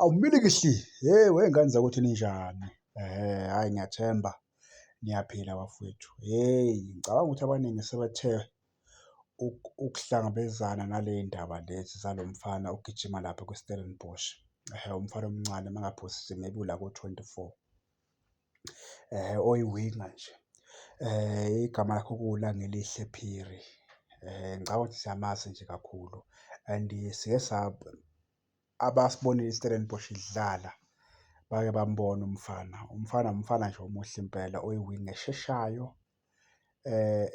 Awumilikihli, hey wey'ngane zakuthi ninjani? Ehhe, hhayi ngiyathemba niyaphila bafowethu. Hheyi, ngicabanga ukuthi abaningi sebethe ukuhlangabezana naley'ndaba lezi zalo mfana ogijima lapha kwi-Stellenbosch. Ehhe, umfana omncane uma ngingaphosisi maybe ula ko-24, ehhe, oyi-winger nje. Igama lakhe okuwuLangelihle Phiri. Ngicabanga ukuthi siyamazi nje kakhulu and sike abasibonile i-Stellenbosch idlala bake bambona umfana. Umfana, umfana nje omuhle impela oyi-winger esheshayo,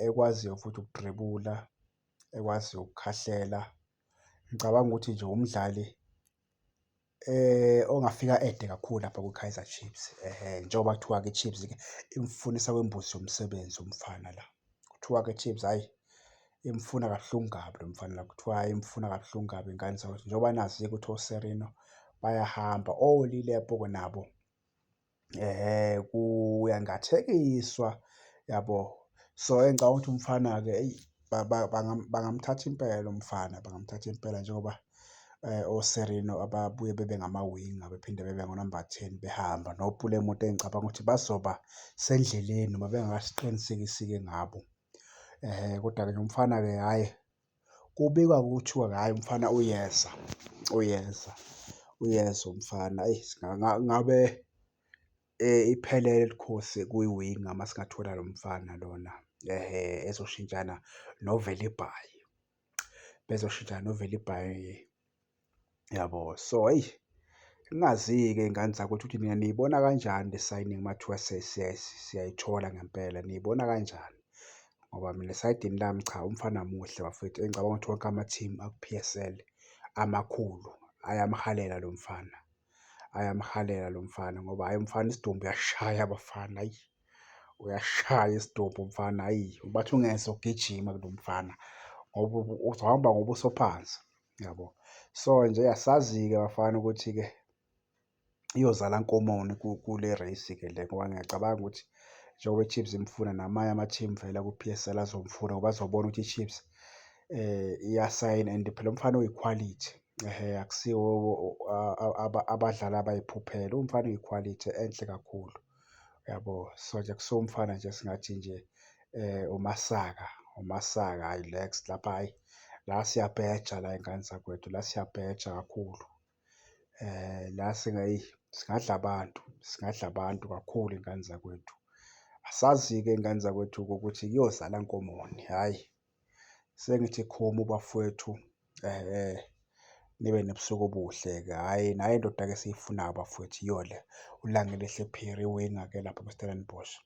ekwaziyo futhi ukudribula, ekwaziyo ukukhahlela. Ngicabanga ukuthi nje umdlali ongafika ede kakhulu lapha kwi-Kaizer Chiefs, ehhe, njengoba kuthiwa-ke i-Chiefs-ke imfunisa kwembuzi yomsebenzi umfana la. Kuthiwa-ke i-Chiefs hhayi imfuna kabuhlungu kabi lo mfana la, kuthiwa hhayi imfuna kabuhlungu kabi ingane zakwethu. Njengoba nazi-ke ukuthi oSerino bayahamba, oLilepo-ke nabo ehhe kuyangathekiswa yabo. So, engicabanga ukuthi umfana-ke eyi bangamthatha impela umfana, bangamthatha impela njengoba oSerino ababuye bebe ngama-winger bephinde bebe ngo-number ten behamba noPule Mmodi engicabanga ukuthi bazoba sendleleni noma bengakasiqinisekisi-ke ngabo. Kodwa-ke nje umfana-ke hhayi kubikwa kuthiwa-ke hhayi umfana uyeza, uyeza, uyeza umfana. Eyi ngabe iphelele likhosi kwi-winger uma singathola lo mfana lona, ehhe, ezoshintshana noVelibhayi, bezoshintshana noVelibhayi, yabo. So, eyi ngingazi-ke y'ngane zakwethu ukuthi nina niyibona kanjani le signing uma kuthiwa siyayithola ngempela, niyibona kanjani? Ngoba mina esayidini lami cha, umfana muhle bafowethu. Engicabanga ukuthi wonke ama-team aku-PSL amakhulu ayamhalela lo mfana, ayamhalela lo mfana ngoba hhayi umfana isidumbu uyasishaya bafana, hhayi. Uyasishaya isidumbu umfana, hhayi ubathi ungeze ugijima kulo mfana ngoba uzohamba ngobuso phansi, yabo. So nje asazi-ke bafana ukuthi-ke iyozala nkomoni kule race-ke le ngoba ngiyacabanga ukuthi njengoba i-Chiefs imfuna namanye ama-team vele aku-P_S_L azomfuna ngoba azobona ukuthi i-Chiefs iyasayina and phela umfana uyikhwalithi, ehhe, akusiwo abadlali abayiphuphela, uwumfana oyikhwalithi enhle kakhulu, yabo. So nje akusiwo umfana nje esingathi nje umasaka, umasaka hhayi lex lapha hhayi la siyabheja la y'ngane zakwethu, la siyabheja kakhulu. La eyi singadla abantu, singadla abantu kakhulu iy'ngane zakwethu. Asazi-ke iy'ngane zakwethu-ke ukuthi kuyozala nkomoni, hhayi. Sengithi khumu bafowethu nibe nobusuku obuhle-ke. Hhayi, nayi indoda-ke esiyifunayo bafowethu, yiyo le uLangelihle Phiri, iwinga-ke lapha kwi-Stellenbosch.